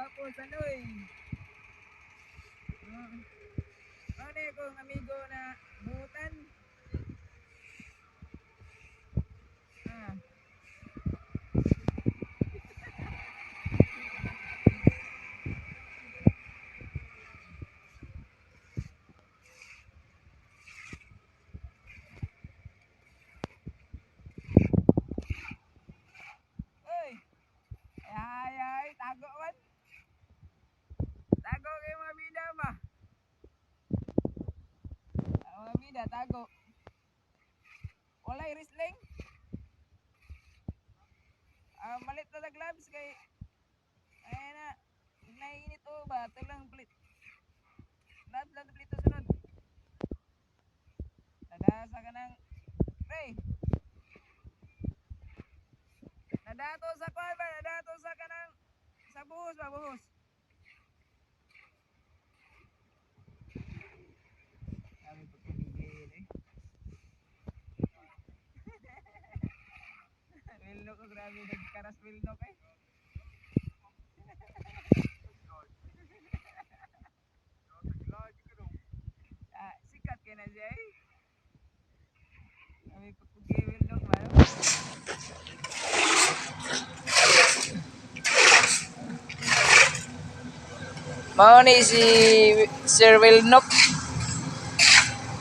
Gwapo sa loy. Ano kong amigo na butan? Ah. Uy! Ay, ay, tago man. Tago kay mga bida ba? Ang mga bida, tago. Walay wrestling. Ah, malit na sa gloves kay ay na nainit o ba? Ito lang palit. Gloves lang palit sunod. Nadasa ka ng pre. Nadato sa kwan ba? Nadato sa kanang sa buhos ba buhos? Kami pagpumigil eh. Wilnok ko grabe nagkaras wilnok eh. Ah, sikat kay na siya eh. Kami pagpumigil wilnok ba? Mao ni si Sir Wilnok.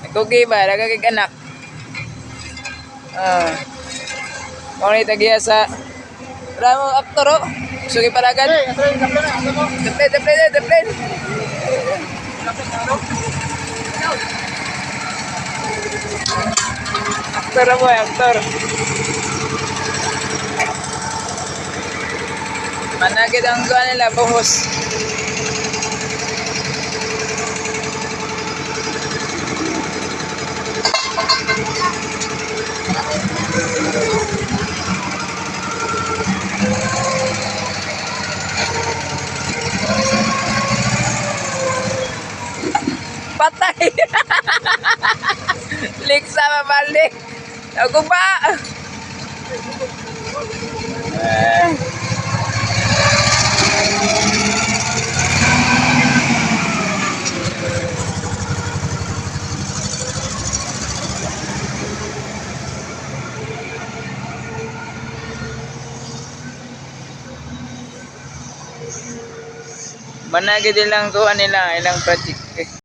Nagkugi ba? Nagkakig anak. Ah. Mao ni tagiya sa Ramo aktor oh. Sugi palagan. Teplin, teplin, teplin. Aktor mo, aktor. Managid ang kuha nila, buhos. Patay! Liksa mabalik. Ako ba? Eh. Managid ilang kuha nila, ilang project. Eh.